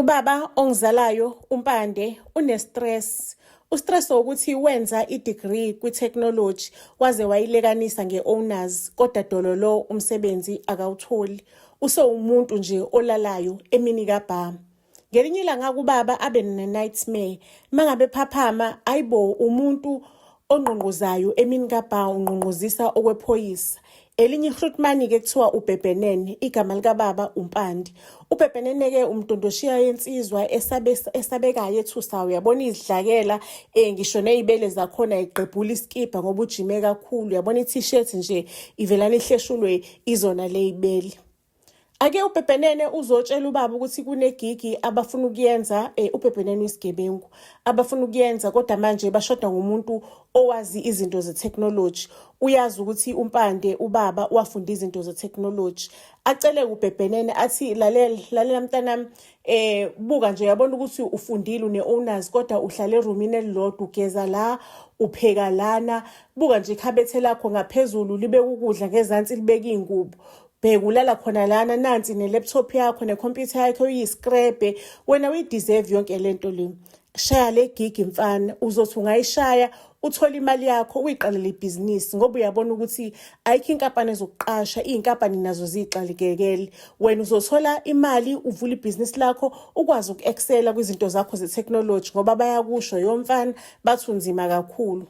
Ubaba ongizalayo uMpande une-stress. U-stress wokuthi wenza i-degree kwi-technology waze wayilekanisa nge-honours kodwa dololo umsebenzi akawutholi. Usewumuntu nje olalayo emini kabha. Ngelinye ilanga kubaba abe ne-nightmare. Mangabe phaphama ayibo umuntu ongqongqozayo emini kabha ungqongqozisa okwephoyisa. Elinye ihlutmani-ke kuthiwa uBhebhenene, igama likababa uMpande. UBhebhenene-ke umdondoshiya yensizwa esabekayo ethusayo, uyabona izidlakela ngisho ney'bele zakhona igqebhula isikibha ngoba ujime kakhulu, uyabona i-t-shirt nje ivelane ihleshulwe izona ley'bele. Ake uBhebhenene uzotshela ubaba ukuthi kunegigi abafuna ukuyenza uBhebhenene uyisigebengu abafuna ukuyenza kodwa manje bashoda ngomuntu owazi izinto ze-technology. Uyazi ukuthi uMpande ubaba wafunda izinto ze-technology. Acele uBhebhenene athi lalela lalela mntanami buka nje uyabona ukuthi ufundile une-owners kodwa uhlala erumini elilodwa ugeza la upheka lana buka nje ikhabethe lakho ngaphezulu libeka ukudla ngezansi libeka iy'ngubo bheka ulala khona lana nansi ne-laptop yakho nekhompyutha yakho uyiscrebe wena uyideserve yonke lento le shaya le gigi mfana uzothi ungayishaya uthole imali yakho uyiqalele ibhizinisi ngoba uyabona ukuthi ayikho inkampani ezokuqasha iy'nkampani nazo ziyixakekele wena uzothola imali uvule ibhizinisi lakho ukwazi uku-excela kwizinto zakho ze-technology ngoba bayakusho yo mfana bathi unzima kakhulu.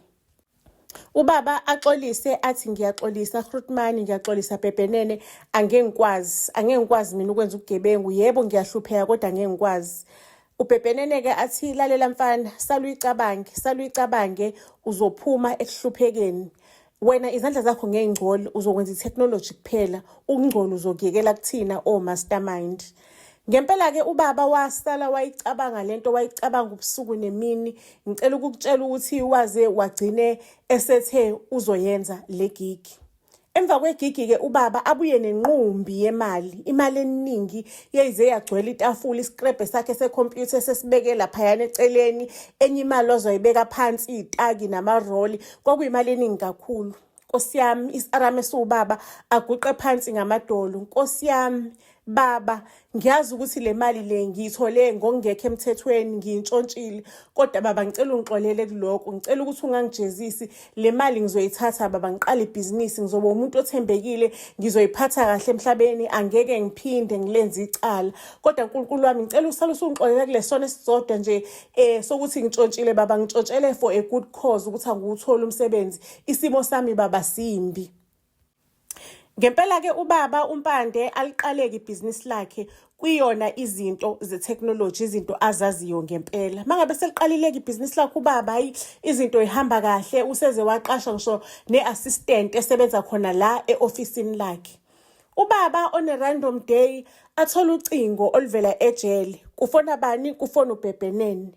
Ubaba axolise athi ngiyaxolisa Grootman, ngiyaxolisa Bhebhenene, angeke ngikwazi, angeke ngikwazi mina ukwenza ubugebengu. Yebo ngiyahlupheka kodwa angeke ngikwazi. UBhebhenene-ke athi lalela mfana, saluyicabange, saluyicabange uzophuma ekuhluphekeni. Wena izandla zakho ngeke ngcole, uzokwenza i-technology kuphela, ukungcola uzokuyekela kuthina o-mastermind. Ngempela-ke ubaba wasala wayicabanga lento wayicabanga ubusuku nemini. Ngicela ukukutshela ukuthi waze wagcine esethe uzoyenza le gigi. Emva kwegigi-ke ubaba abuye nenqumbi yemali, imali eningi yeyize yagcwela itafula, isikrebhe sakhe sekhompyutha esesibeke laphayana eceleni, enye imali wazoyibeka phansi, iy'taki namaroli, kwakuyimali eningi kakhulu. Nkosi yami, isarame esiwubaba aguqe phansi ngamadolo. Nkosi yami, baba, ngiyazi ukuthi le mali le ngiyithole ngokungekho emthethweni, ngiyintshontshile. Kodwa baba ngicela ungixolele kuloko, ngicela ukuthi ungangijezisi. Le mali ngizoyithatha baba, ngiqale ibhizinisi, ngizoba umuntu othembekile, ngizoyiphatha kahle emhlabeni, angeke ngiphinde ngilenze icala. Kodwa Nkulunkulu wami, ngicela usale usungixolela kule sono esisodwa nje sokuthi ngintshontshile baba, ngintshontshele for a good cause ukuthi angiwutholi umsebenzi. Isimo sami baba simbi. Ngempela-ke ubaba uMpande aliqaleke ibhizinisi lakhe kwiyona izinto ze-technology, izinto azaziyo ngempela. Mangabe seliqalile-ke ibhizinisi lakhe ubaba, hayi izinto ihamba kahle, useze waqasha ngisho ne-assistant esebenza khona la e-ofisini lakhe. Ubaba on a random day athola ucingo oluvela ejele. Kufona bani? Kufona uBhebhenene.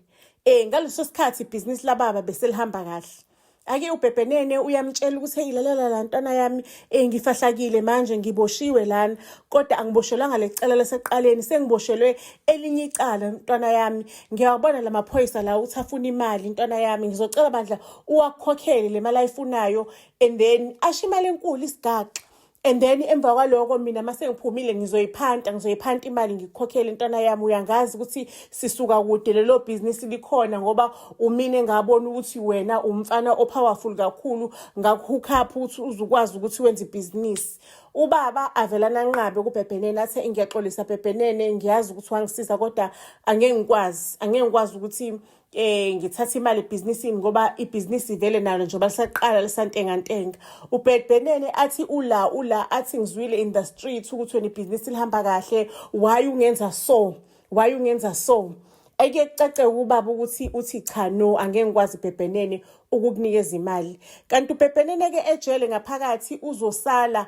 Ngaleso sikhathi ibhizinisi lababa beselihamba kahle. Ake uBhebhenene uyamtshela ukuthi hey lalela la ntwana yami ngifahlakile manje ngiboshiwe lana kodwa angiboshelwanga lecala lasekuqaleni sengiboshelwe elinye icala ntwana yami ngiyawabona la maphoyisa la ukuthi afuna imali ntwana yami ngizocela bandla uwakhokhele le mali ayifunayo and then asho imali enkulu isigaxa and then emva kwaloko mina mase ngiphumile ngizoyiphanta ngizoyiphanta imali ngikukhokhele intwana yami uyangazi ukuthi sisuka kude lelo bhizinisi likhona ngoba umina engabona ukuthi wena umfana o-powerful kakhulu ngaku-hook up ukuthi uzukwazi ukuthi wenze ibhizinisi. Ubaba avelana anqabe kuBhebhenene athi ngiyaxolisa Bhebhenene ngiyazi ukuthi wangisiza kodwa angeke ngikwazi angeke ngikwazi ukuthi ngithatha imali ebhizinisini ngoba ibhizinisi vele nalo njengoba lisaqala lisantengantenga. UBhebhenene athi ula ula athi ngizwile in the street ukuthi wena ibhizinisi lihamba kahle why ungenza so why ungenza so. Eke kucace ubaba ukuthi uthi cha no angeke ngikwazi Bhebhenene ukukunikeza imali. Kanti uBhebhenene ke ejele ngaphakathi uzosala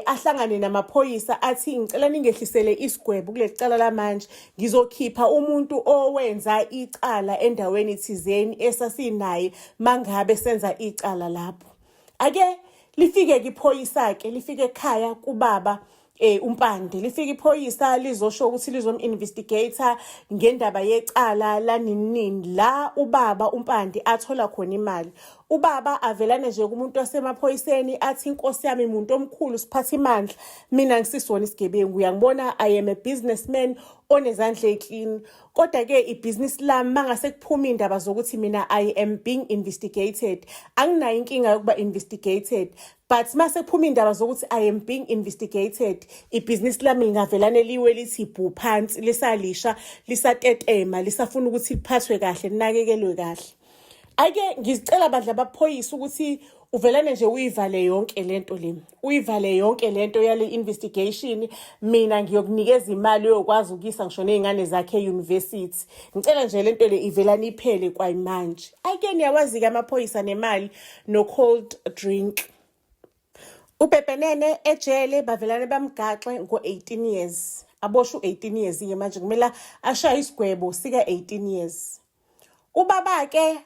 ahlangane namaphoyisa athi ngicela ningehlisele isigwebo kuleli cala lamanje ngizokhipha umuntu owenza icala endaweni thizeni esasinaye mangabe senza icala lapho. Ake lifike ke iphoyisa ke lifike ekhaya kubaba uMpande lifika iphoyisa lizosho ukuthi lizom-investigator ngendaba yecala laninini la ubaba uMpande athola khona imali. Ubaba avelane nje kumuntu wasemaphoyiseni athi inkosi yami muntu omkhulu siphathimandla mina ngisisona isigebengu uyangibona I am a businessman onezandla ey'clean kodwa-ke ibhizinisi lami mangase kuphuma iy'ndaba zokuthi mina I am being investigated anginayo inkinga yokuba investigated but mase kuphuma iy'ndaba zokuthi I am being investigated ibhizinisi lami lingavelane liwe lithi bhu phansi lisalisha lisatetema lisafuna ukuthi liphathwe kahle linakekelwe kahle. Ake ngizicela bandla baphoyisa ukuthi uvelane nje uyivale yonke lento le uyivale yonke lento yale investigation mina ngiyokunikeza imali uyokwazi ukuyisa ngisho nezingane zakhe e-university ngicela nje lento le ivelane iphele kwayimanje ake niyawazi-ke amaphoyisa nemali no-cold drink Upepenene ejele bavelane bamgaxe ngo-18 years aboshwe u-18 years ke manje kumele ashaye isigwebo sika-18 years Ubaba-ke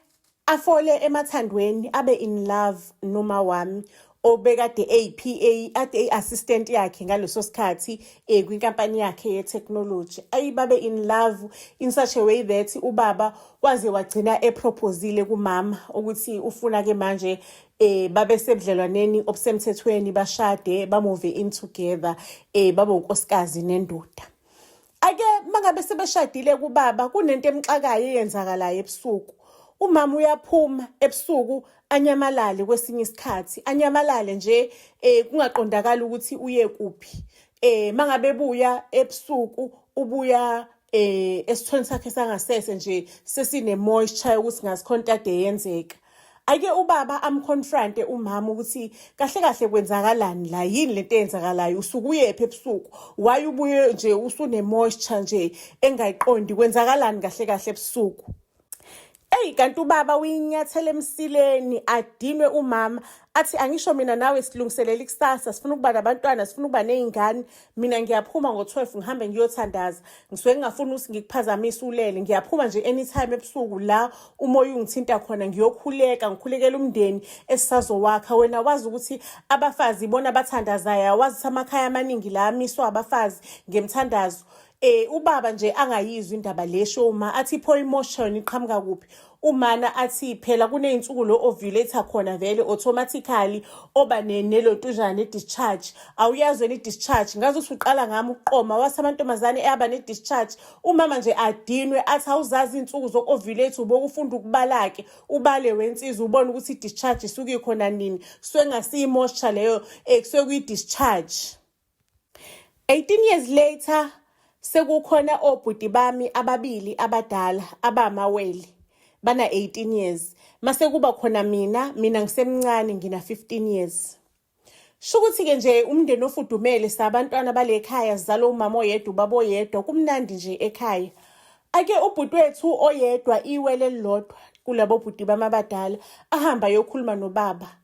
afole emathandweni abe in love noma wami obekade eyi-PA ade eyi-assistant yakhe ngaleso sikhathi eh kwinkampani yakhe ye-technology ayi babe in love in such a way that ubaba waze wagcina eproposile kumama ukuthi ufuna ke manje eh babe sebudlelwaneni obusemthethweni bashade bamove in together eh babe unkosikazi nendoda Ake mangabe sebeshadile kubaba kunento emxakayo eyenzakalayo ebusuku. Umama uyaphuma ebusuku anyamalale kwesinye isikhathi, anyamalale nje eh kungaqondakali ukuthi uye kuphi. Eh mangabe ebuya ebusuku ubuya eh esithweni sakhe sangasese nje sesine moisture yokuthi ngasikhona into eyenzeka. Ake ubaba amconfronte umama ukuthi kahle kahle kwenzakalani la yini lento eyenzakalayo usuke uyephi ebusuku why ubuye nje usune moisture nje engayiqondi kwenzakalani kahle kahle ebusuku Eyi kanti ubaba uyinyathela emsileni adinwe umama athi angisho mina nawe silungiselela ikusasa sifuna ukuba nabantwana sifuna ukuba ney'ngane mina ngiyaphuma ngo-12 ngihambe ngiyothandaza ngisuke ngingafuni ukuthi ngikuphazamise ulele ngiyaphuma nje anytime ebusuku la umoya ungithinta khona ngiyokhuleka ngikhulekela umndeni esisazowakha wena wazi ukuthi abafazi ibona abathandazayo awazi ukuthi amakhaya amaningi la amiswa abafazi ngemthandazo eh ubaba nje angayizwa indaba le show ma athi pho emotion iqhamuka kuphi umana athi phela kuney'nsuku lo ovulate khona vele automatically oba nelontujana ne-discharge awuyazi wena i-discharge ngaze uthi uqala ngami ukuqoma wathi amantombazane eyaba ne-discharge umama nje adinwe athi awuzazi iy'nsuku zoku-ovulate ubokufunda ukubala-ke ubale wensizwa ubone ukuthi i-discharge isuke ikhona nini kusuke kungasiyi-moisture leyo um kusuke kuyi-discharge 18 years later sekukhona obhuti bami ababili abadala abamawele bana 18 years mase kuba khona mina mina ngisemncane ngina 15 years shukuthi ke nje umndeni ofudumele sabantwana bale khaya sizalo umama oyedwa ubaba oyedwa kumnandi nje ekhaya ake ubhuti wethu oyedwa iwele elilodwa kulabo bhuti bami abadala ahamba ayokhuluma nobaba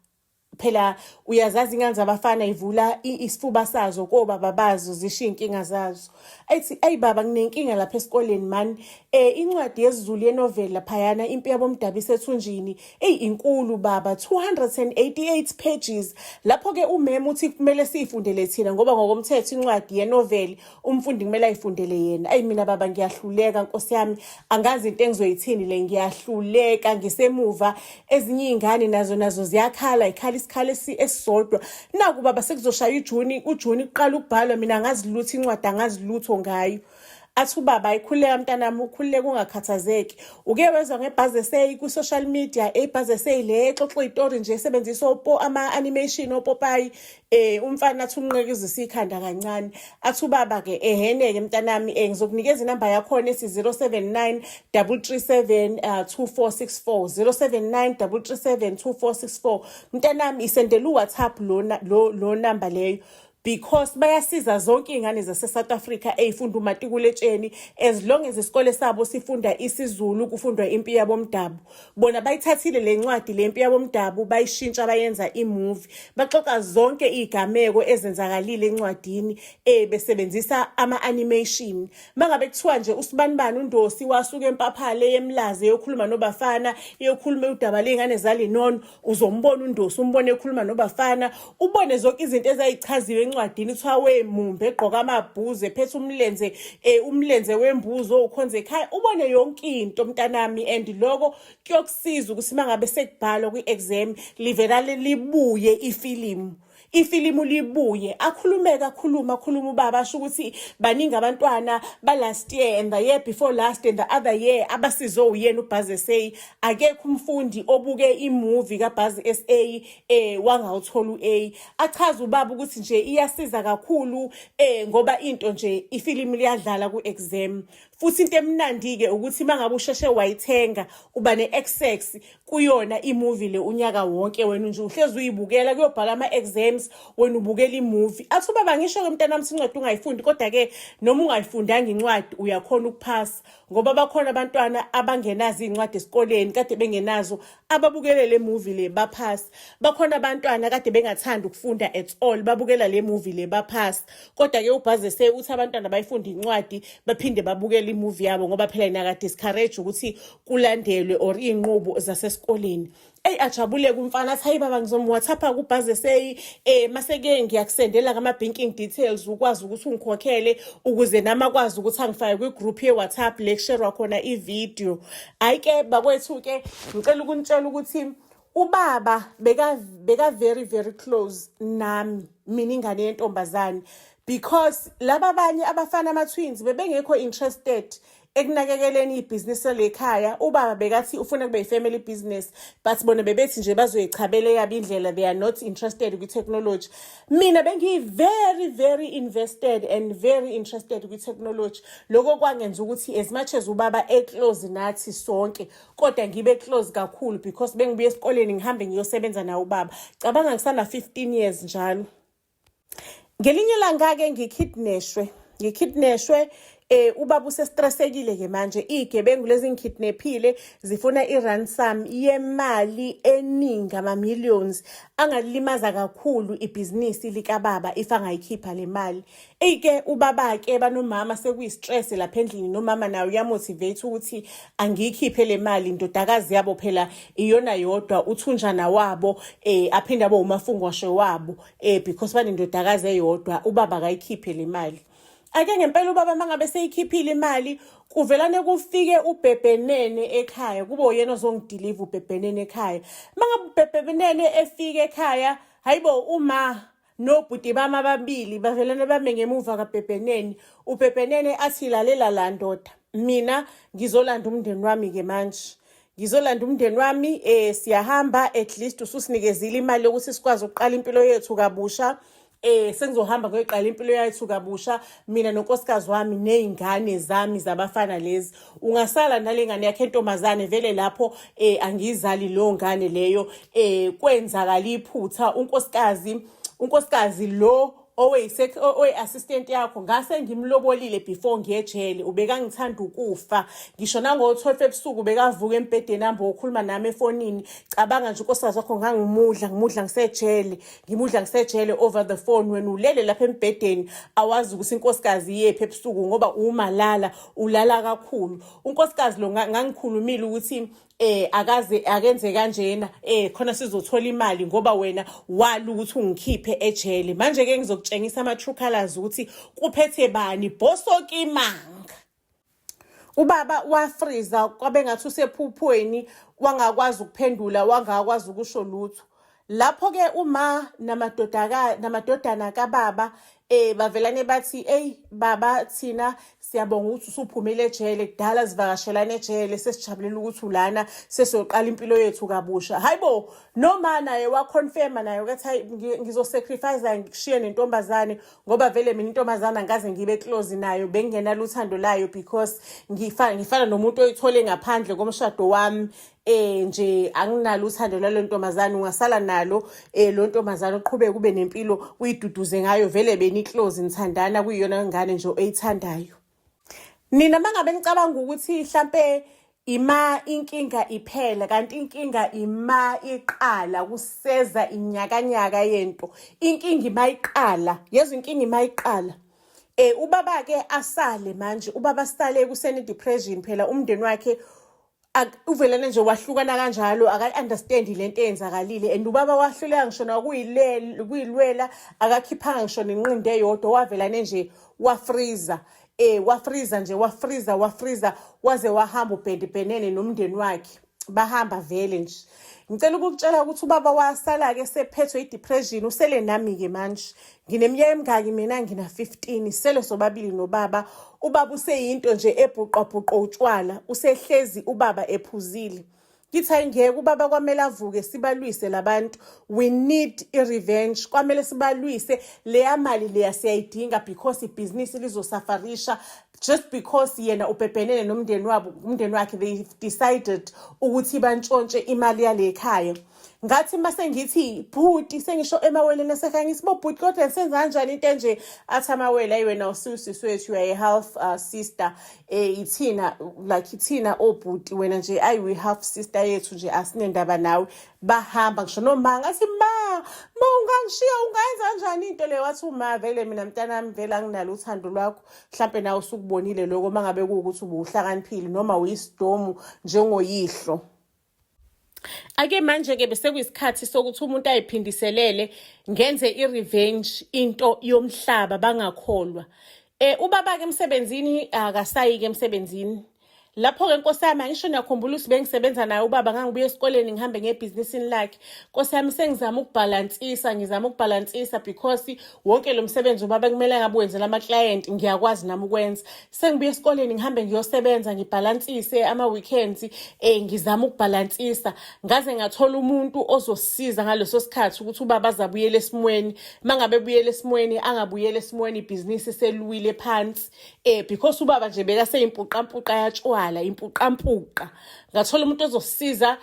phela uyazazi ingane zabafana ivula isifuba sazo kobaba bazo zisho iy'nkinga zazo ethi eyi baba nginenkinga lapha esikoleni mani um incwadi yesiZulu yenoveli laphayana impi yabomdabu isethunjini eyi inkulu baba 288 pages lapho-ke umema uthi kumele siyifundele thina ngoba ngokomthetho incwadi yenoveli umfundi kumele ayifundele yena ayi mina baba ngiyahluleka nkosi yami angazi into engizoyithini le ngiyahluleka ngisemuva ezinye iy'ngane nazo nazo ziyakhala ikhala isikhala esisodwa naku baba sekuzoshaya ujuni ujuni kuqala ukubhalwa mina angazi lutho incwadi angazi lutho ngayo athi ubaba ayikhululeka mntanami ukhululeka ungakhathazeki uke wezwa ngebhazi eseyi kwi-social media ebhazi eseyi le exoxa iy'tori nje esebenzisa ama-animation opopayi eh umfana athi unqekizisa ikhanda kancane athi ubaba ke eheneke mntanami eh ngizokunikeza inamba yakhona ethi 079 337 2464 079 337 2464 mntanami isendela uWhatsApp lona lo lo number leyo because bayasiza zonke iy'ngane zase-South Africa ey'funda umatikuletsheni as long as isikole sabo sifunda isiZulu kufundwa impi yabomdabu bona bayithathile le ncwadi le mpi yabomdabu bayishintsha bayenza imovie baxoxa zonke iy'gameko ezenzakalile encwadini um besebenzisa ama-animation mangabe kuthiwa nje usibanibani undosi wasuka empaphale yemlazi eyokhuluma nobafana eyokhuluma udaba ley'ngane zalinono uzombona undosi umbone ekhuluma nobafana ubone zonke izinto ezayichaziwe. encwadini kuthiwa wemumbe egqoka amabhuzu ephethe umlenze um umlenze wembuzi owukhonza ekhaya ubone yonke into mntanami and loko kuyokusiza ukuthi uma ngabe sekubhalwa kwi-exam livela libuye ifilimu ifilimu libuye akhulumeke akhuluma akhuluma ubaba asho ukuthi baningi abantwana ba last year and the year before last and the other year abasizwe uyena uBuzz SA akekho umfundi obuke imovie kaBuzz SA eh wangawuthola uA achaza ubaba ukuthi nje iyasiza kakhulu eh ngoba into nje ifilimu liyadlala ku exam futhi into emnandi ke ukuthi mangabe usheshe wayithenga uba ne-access kuyona imovie le unyaka wonke wena nje uhlezi uyibukela kuyobhala ama-exams wena ubukela imovie athi ubaba ngisho-ke mntanami incwadi ungayifundi kodwa-ke noma ungayifundanga incwadi uyakhona ukuphasa ngoba bakhona abantwana abangenazo iy'ncwadi esikoleni kade bengenazo ababukele le movie le baphasa bakhona abantwana kade bengathandi ukufunda at all babukela le movie le baphasa kodwa-ke uBuzz SA uthi abantwana bayifunda incwadi baphinde babukele imovie yabo ngoba phela yena aka-discourage ukuthi kulandelwe or iy'nqubo zasesikoleni eyi ajabule-ke umfana athi hayi baba ngizom-whatsappa kuBuzz SA um mase-ke ngiyakusendela ngama-banking details ukwazi ukuthi ungikhokhele ukuze nami akwazi ukuthi angifake kwi-group ye-whatsapp le kusherwa khona ividiyo hhayi-ke bakwethu-ke ngicela ukunitshela ukuthi ubaba beka beka very very close nami mina ingane yentombazane because laba abanye abafana ama-twins bebengekho interested ekunakekeleni ibhizinisi lekhaya ubaba bekathi ufuna kube i-family business but bona bebethi nje bazoyichabela eyabo indlela they are not interested kwi-technology mina bengiyi-very very invested and very interested kwi-technology lokho kwangenza ukuthi as much as ubaba e-close nathi sonke kodwa ngibe close kakhulu because bengibuye esikoleni ngihambe ngiyosebenza naye ubaba cabanga ngisana 15 years njalo ngelinye ilanga-ke ngikidneshwe ngikidneshwe eh ubaba usestressekile ke manje igebengu lezi ngikidnaphile zifuna iransom yemali eningi ama millions angalimaza kakhulu ibhizinisi likababa if angayikhipha le mali eyike ubaba ke banomama sekuyi-stress lapha endlini nomama naye uyamotivate ukuthi angiyikhiphe le mali indodakazi yabo phela iyona yodwa uthunjana wabo eh aphinde abe umafungwashe wabo eh because banendodakazi eyodwa ubaba akayikhiphe le mali ake ngempela ubaba mangabe seyikhiphile imali kuvelane kufike ubhebhenene ekhaya kube uyena ozongidiliva ubhebhenene ekhaya mangabe ubhebhenene efike ekhaya hayibo uma nobhuti bami ababili bavelane bame ngemuva kabhebhenene ubhebhenene athi lalela la ndoda mina ngizolanda umndeni wami-ke manje ngizolanda umndeni wami eh siyahamba at least ususinikezile imali yokuthi sikwazi ukuqala impilo yethu kabusha eh sengizohamba ngiyoqala impilo yethu kabusha mina nonkosikazi wami nezingane zami zabafana lezi ungasala nale ngane yakhe entombazane vele lapho eh angizali leyo ngane leyo eh kwenzakala iphutha unkosikazi unkosikazi lo oweyi-assistant yakho ngase ngimlobolile before ngiye ejele ubekangithanda ukufa ngisho nango-12 ebusuku bekavuka embhedeni hambe wokhuluma nami efonini cabanga nje unkosikazi wakho ngangimudla ngimudla ngisejele ngimudla ngisejele over the phone wena ulele lapha embhedeni awazi ukuthi inkosikazi iyephi ebusuku ngoba umalala ulala kakhulu unkosikazi lo ngangikhulumile ukuthi eh akaze akenze kanjena eh khona sizothola imali ngoba wena wala ukuthi ungikhiphe ejele manje ke ngizokutshengisa ama true colors ukuthi kuphethe bani bhosokimanga ubaba wafriza kwabe ngathi usephuphweni wangakwazi ukuphendula wangakwazi ukusho lutho lapho ke uma namadodaka namadodana kababa eh bavelane bathi ey baba thina siyabonga ukuthi usuphumile ejele kudala sivakashelana ejele sesijabulela ukuthi ulana sesiyoqala impilo yethu kabusha hayibo noma naye waconfirma naye ukuthi hayi ngizosacrifice ngishiye nentombazane ngoba vele mina intombazane angikaze ngibe close nayo bengingenalo uthando layo because ngifana ngifana nomuntu oyithole ngaphandle komshado wami eh nje anginalo uthando lalo ntombazane ungasala nalo eh lo ntombazane uqhubeke ube nempilo uyiduduze ngayo vele beni close nithandana kuyiyona ngane nje oyithandayo nina mangabe nicabanga ukuthi mhlambe ima inkinga iphela kanti inkinga ima iqala kuseza inyakanyaka yento inkinga ima iqala yezwa inkinga ima iqala eh ubaba ke asale manje ubaba sale kusene depression phela umndeni wakhe. Uvelane nje wahlukana kanjalo, akayi-understandi le nto eyenzakalile, and ubaba wahluleka ngisho nakuyilwela, akakhiphanga ngisho nenqindi eyodwa. Wavelane nje wafriza, wafriza nje, wafriza, wafriza, waze wahamba ubhendibhenene nomndeni wakhe, bahamba vele nje. Ngicela ukukutshela ukuthi ubaba wasala-ke sephethwe i-depression, usele nami-ke manje. Ngineminyaka emingaki mina? Ngina-15. Sele sobabili nobaba. Ubaba useyinto nje ebhuqwabhuqwa utshwala, usehlezi ubaba ephuzile. Ngithi ayingeke, ubaba kwamele avuke, sibalwise labantu. We need i-revenge, kwamele sibalwise. Leya mali leya siyayidinga because ibhizinisi lizosafarisha just because yena ubhebhenene nomndeni wabo, umndeni wakhe. They decided ukuthi bantshontshe imali yale khaya. Ngathi mase ngithi, "Bhuti," sengisho emaweleni asekhaya, ngithi, "Bo bhuti, kodwa senza kanjani into enje?" Athi amawele, "Ayi wena, ususisi wethu, you are a half sister, ithina, like ithina obhuti, wena nje ayi, we half sister yethu nje, asinendaba nawe." Bahamba ngisho noma ngathi, "Ma, ma, ungangishiya, ungayenza kanjani into leyo?" Wathi uma, "Vele mina mntanami, vele anginalo uthando lwakho. Mhlampe nawe usukubonile lokho, mangabe kuwukuthi ubuhlakaniphile noma uyisidomu njengoyihlo." Ake manje-ke bese kuyisikhathi sokuthi umuntu ayiphindiselele, ngenze i-revenge, into yomhlaba bangakholwa. Ubaba-ke emsebenzini akasayi-ke emsebenzini. Lapho-ke, nkosi yami, angisho niyakhumbula ukuthi bengisebenza naye ubaba, ngangibuya esikoleni ngihambe ngebhizinisini lakhe. Nkosi yami, sengizama ukubhalansisa, ngizama ukubhalansisa because wonke lo msebenzi ubaba kumele ngabe wenzela ama-client, ngiyakwazi nami ukwenza. Sengibuya esikoleni ngihambe ngiyosebenza, ngibhalansise ama-weekends, ngizama ukubhalansisa ngaze ngathola umuntu ozosiza ngaleso sikhathi ukuthi ubaba azabuyela esimweni. Mangabe ebuyela esimweni, angabuyela esimweni ibhizinisi seluwile phansi, because ubaba nje bekaseyimpuqampuqa yatshwala, impuqampuqa. Ngathola umuntu ozosiza,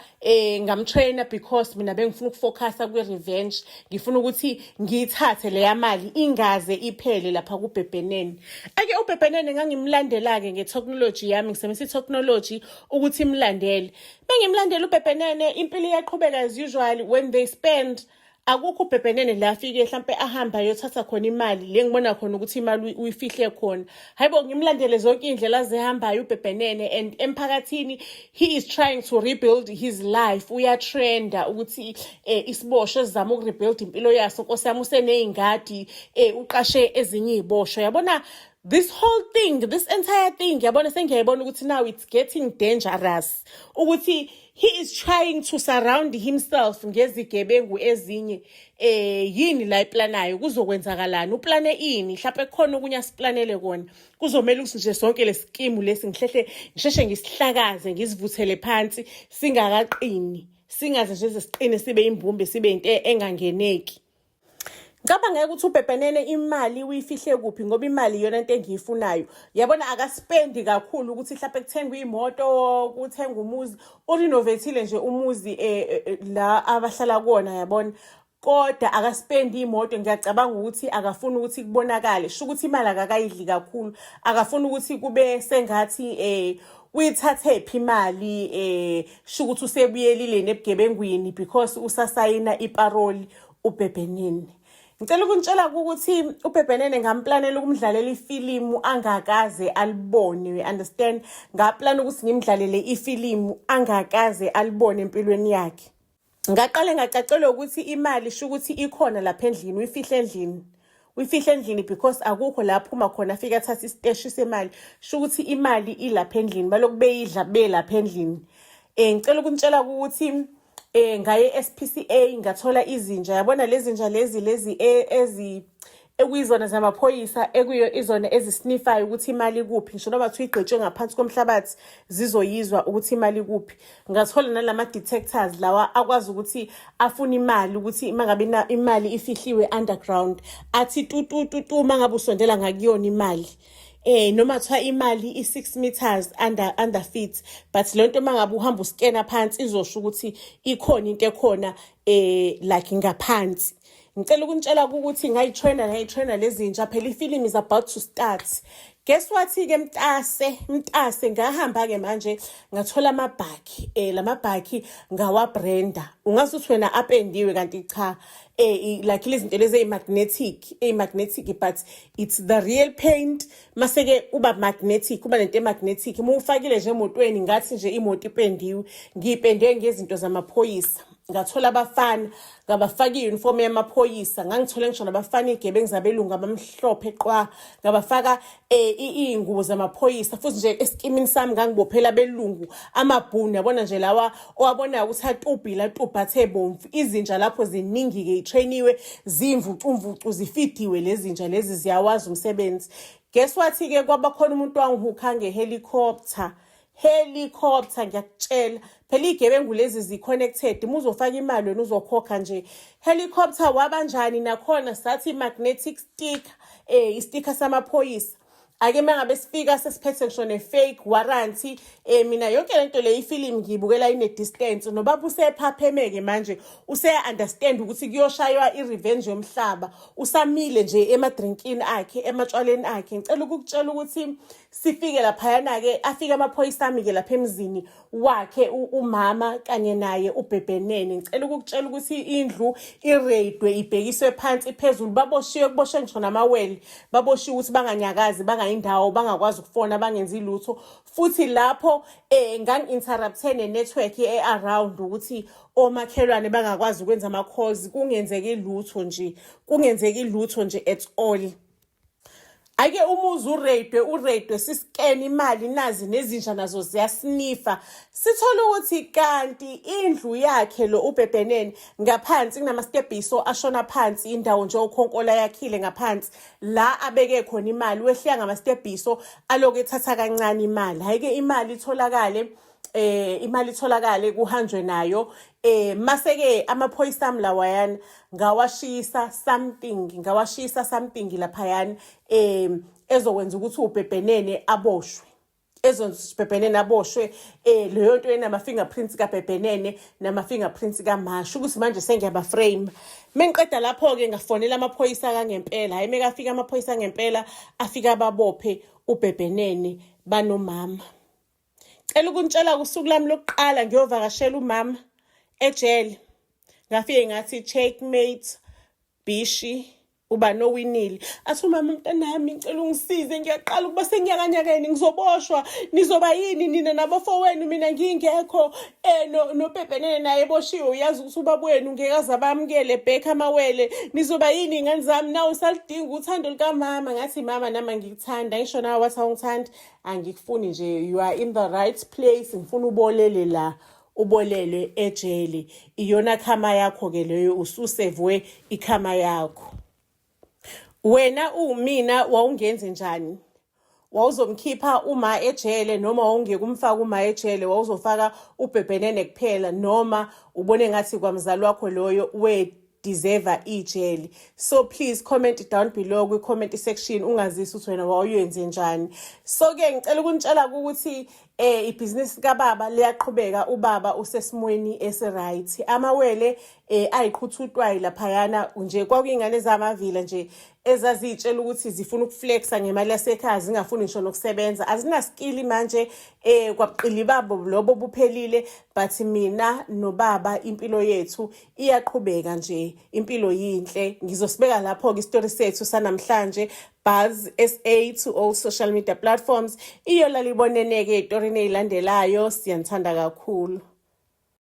ngamtraina because mina bengifuna ukufocusa kwi-revenge, ngifuna ukuthi ngiyithathe leya mali ingaze iphele lapha kubhebhenene. Ake ubhebhenene ngangimlandela-ke nge-technology yami, ngisebenzisa i-technology ukuthi imlandele. Bengimlandela ubhebhenene, impilo iyaqhubeka as usual. When they spend, akukho ubhebhenene la afike mhlampe ahambe ayothatha khona imali le ngibona khona ukuthi imali uyifihle khona. Hayibo, ngimlandele zonke iy'ndlela azihambayo ubhebhenene, and emphakathini he is trying to rebuild his life. Uyatrenda ukuthi isiboshwa esizama ukurebuild impilo yaso. Nkosi yami, useney'ngadi, uqashe ezinye iy'boshwa, yabona. This whole thing, this entire thing, yabona, sengiyayibona ukuthi now it's getting dangerous, ukuthi he is trying to surround himself ngezigebengu ezinye. Yini la iplanayo? Kuzokwenzakalani? Uplane ini? Mhlawumbe kukhona okunye asiplanele kona. Kuzomela ukuthi nje sonke lesikimu lesi ngihlehle, ngisheshe ngisihlakaze, ngisivuthele phansi singakaqini, singaze nje siqine, sibe imbumbe, sibe into engangeneki. Ngicabanga ukuthi ubhebhenene imali uyifihle kuphi, ngoba imali iyona into engiyifunayo. Yabona, akaspendi kakhulu ukuthi mhlawumbe kuthengwe imoto, kuthengwe umuzi. Urenovatile nje umuzi la abahlala kuwona, yabona. Kodwa akaspendi imoto, ngiyacabanga ukuthi akafuni ukuthi kubonakale. Sho ukuthi imali akakayidli kakhulu. Akafuni ukuthi kube sengathi uyithathe phi imali, sho ukuthi usebuyelile nebugebengwini because usasayina iparoli ubhebhenene. Ngicela ukunitshela ukuthi uBhebhenene ngamplanela ukumdlalela ifilimu angakaze alibone, you understand? Ngaplana ukuthi ngimdlalele ifilimu angakaze alibone empilweni yakhe. Ngaqale ngacacelwa ukuthi imali sho ukuthi ikhona lapha endlini, uyifihle endlini. Uyifihle endlini because akukho la aphuma khona afike athathe isiteshi semali. Sho ukuthi imali ilapha endlini, balokhu beyidla belapha endlini. Ngicela ukunitshela ukuthi ngaye SPCA, ngathola izinja, yabona lezi zinja lezi ezi ekuyizona zamaphoyisa, ekuyo izona ezisnifayo ukuthi imali ikuphi, ngisho noma kuthiwa igqitshwe ngaphansi komhlabathi, zizoyizwa ukuthi imali ikuphi. Ngathola nalama detectors lawa akwazi ukuthi afune imali, ukuthi uma ngabe imali ifihliwe underground, athi tu tu tu tu uma ngabe usondela ngakuyona imali, noma kuthiwa imali i-6 meters under feet, but le nto uma ngabe uhamba uskena phansi izosho ukuthi ikhona into ekhona, like ngaphansi. Ngicela ukunitshela ukuthi ngayitraina ngayitraina lezinja phela ifilimu is about to start. Guess what ke mntase, mntase ngahamba ke manje ngathola amabhakhi eh lamabhakhi ngawabranda. Ungathi uthi wena apendiwe kanti cha eh like lezi zinto lezi ezimagnetic, ezimagnetic but it's the real paint maseke uba magnetic uba nento emagnetic uma ufakile nje emotweni ngathi nje imoto ipendiwe. Ngiyipende ngezinto zamaphoyisa. Ngathola abafana ngabafaka i-uniform yamaphoyisa ngangithole ngisho nabafana iy'gebengu zabelungu abamhlophe qwa ngabafaka um iy'ngubo zamaphoyisa futhi nje esikimini sami ngangibophela abelungu amabhunu yabona nje lawa owabonayo ukuthi atubhile atubha athe bomvu izinja lapho ziningi-ke yitreyiniwe zimvucumvucu zifidiwe lezi zinja lezi ziyawazi umsebenzi. Guess what-ke kwabakhona umuntu wangihukha nge-helicopter helicopter ngiyakutshela phela iy'gebengu lezi zi-connected uma uzofaka imali wena uzokhokha nje helicopter wabanjani nakhona sathi magnetic sticker eh istikha samaphoyisa ake mangabe sifika sesiphethe ngisho ne-fake warranty eh mina yonke lento le ifilimu ngiyibukela ine-distance nobaba usephaphemeke manje useya-understand ukuthi kuyoshaywa i-revenge yomhlaba usamile nje emadrinkini akhe ematshwaleni akhe. Ngicela ukukutshela ukuthi sifike laphayana-ke afike amaphoyisa ami-ke lapha emzini wakhe umama kanye naye ubhebhenene. Ngicela ukukutshela ukuthi indlu ireyidwe ibhekiswe phansi phezulu baboshiwe kuboshwe ngisho namawele baboshiwe ukuthi banganyakazi bangayindawo bangakwazi ukufona bangenzi lutho futhi lapho eh ngangi-interrupte ne-network e-around ukuthi omakhelwane bangakwazi ukwenza ama-calls kungenzeki lutho nje kungenzeki lutho nje at all. Ake umuzi uredwe uredwe siskene imali nazi nezinja nazo ziyasnifa sithola ukuthi kanti indlu yakhe lo ubhebhenene ngaphansi kunamastebhiso ashona phansi indawo nje ukhonkola yakhile ngaphansi la abeke khona imali wehlika ngamastebhiso aloku ethatha kancane imali hhayi-ke imali itholakale eh imali itholakale kuhanjwe nayo eh mase ke amaphoyisa ami lawayana ngawashisa something ngawashisa something laphayana eh ezokwenza ukuthi ubhebhenene aboshwe ezokwenza ukuthi ubhebhenene aboshwe eh leyo nto enama fingerprints kaBhebhenene nama fingerprints kaMashu ukuthi manje sengiyaba frame mengiqeda lapho ke ngafonela amaphoyisa kangempela hayi mekafika amaphoyisa ngempela afika ababophe uBhebhenene banomama. Cela ukunitshela usuku lami lokuqala ngiyovakashela umama ejele. Ngafike ngathi checkmate bishi uba nowinile. Athi umama mntanami ngicela ungisize ngiyaqala ukuba senyakanyakeni ngizoboshwa nizoba yini nina nabafowenu mina ngingekho eh no noPepenene naye eboshiwe uyazi ukuthi ubaba wenu ngeke aze abamukele back amawele nizoba yini ingane zami nawe usalidinga uthando lukamama ngathi mama nami ngikuthanda ngisho nawe wathi awungithandi angikufuni nje you are in the right place ngifuna ubolele la ubolele ejele iyona khama yakho ke leyo ususevwe ikhama yakho wena uwumina wawungenze njani wawuzomkhipha uma ejele noma wawungeke umfake uma ejele wawuzofaka ubhebhenene kuphela noma ubone ngathi kwamzali wakho loyo we deserve ijele. So please comment down below kwi-comment section ungazisi ukuthi wena wawuyenze njani. So ke ngicela ukunitshela ukuthi eh ibhizinisi kababa liyaqhubeka ubaba usesimweni esiright. Amawele eh ayiqhuthutwayi laphayana nje kwakuyingane zamavila nje ezaziyitshela ukuthi zifuna ukuflexa ngemali yasekhaya zingafuni ngisho nokusebenza azinaskili manje eh kwabuqili babo lobo buphelile but mina nobaba impilo yethu iyaqhubeka nje impilo yinhle. Ngizosibeka lapho-ke isitori sethu sanamhlanje. Buzz SA to all social media platforms. Iyolala ibonene-ke ey'torini ey'landelayo. Siyanithanda kakhulu.